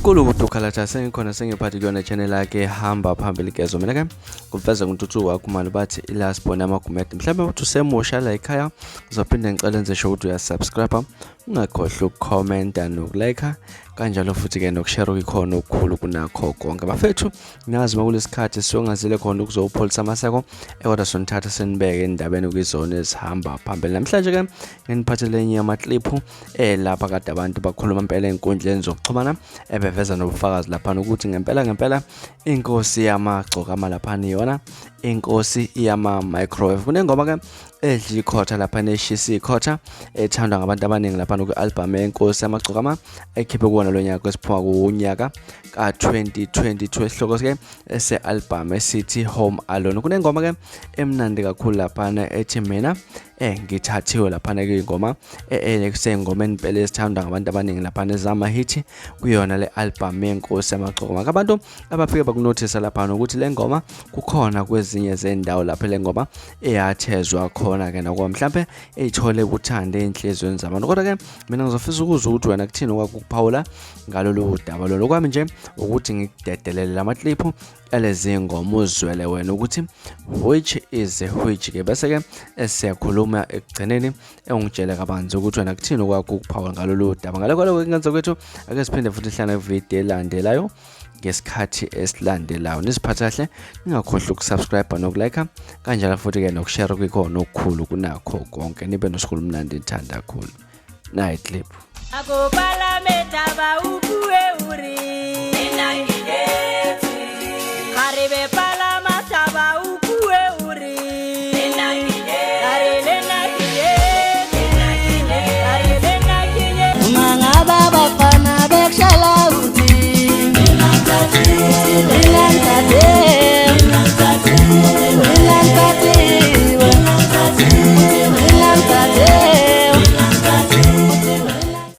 Kulukuthi ukhalatha sengikhona sengiphathi kuyona channel yakhe hamba phambili gezo mina ke kuveza kuntuthu wakho mani bathi ilasbona amagumede mhlawumbe uthi usemusha la ekhaya uzophinde ngicela enze sure ukuthi uyasubscribe ungakhohlwa ukukhomenta nokulike kanjalo futhi-ke nokushare okuyikhona okukhulu kunakho konke bafethu nazi uma kulesikhathi siyongazile khona ukuzowupholisa amaseko kodwa sonithatha senibeke endabeni kwizona ezihamba phambili namhlanje-ke nginiphathele enye yamakliphu lapha kade abantu bakhuluma impela ey'nkundleni zokuxhumana ebeveza nobufakazi laphana ukuthi ngempela ngempela inkosi yamagcokama laphana iyona inkosi yama-microwave kunengoma-ke edla ikhotha lapha neshisa ikhotha ethandwa ngabantu abaningi lapha kwi-albhamu yenkosi yamagcokama ekhiphe kuwona lo nyaka kwesiphuma kunyaka ka-2022 esihloko ke ese-albhamu esithi Home Alone. Kunengoma ke emnandi kakhulu laphana ethi mina ngithathiwe laphana kuyingoma kusengomeni impela esithandwa ngabantu abaningi laphana ezamahithi kuyona le albhamu yenkosi yamagcokama. Abantu abafike bakunothisa laphana ukuthi le ngoma kukhona kwezinye zendawo lapho le ngoma eyathezwa khona ke nakuba mhlampe eyithole uthande enhliziyweni zabantu kodwa ke mina ngizofisa ukuzwa ukuthi wena kuthini okwakuphawula ngalolu daba lolu kwami nje ukuthi ngikudedelele lamakliphu alezi ngoma uzwele wena ukuthi which is which ke bese ke siyakhuluma ekugcineni engitshele kabanzi ukuthi wena kuthini okwakho ukuphawula ngalolu daba ngalokho lokho kungenza kwethu ake siphinde futhi sihlangane kuvidiyo elandelayo ngesikhathi esilandelayo niziphathe kahle ningakhohlwa ukusubscribe nokulike kanjalo futhi-ke nokushare kwikhona okukhulu kunakho konke nibe nosuku olumnandi nithanda kakhulu nayi clip. Akopala metaba o bue o re.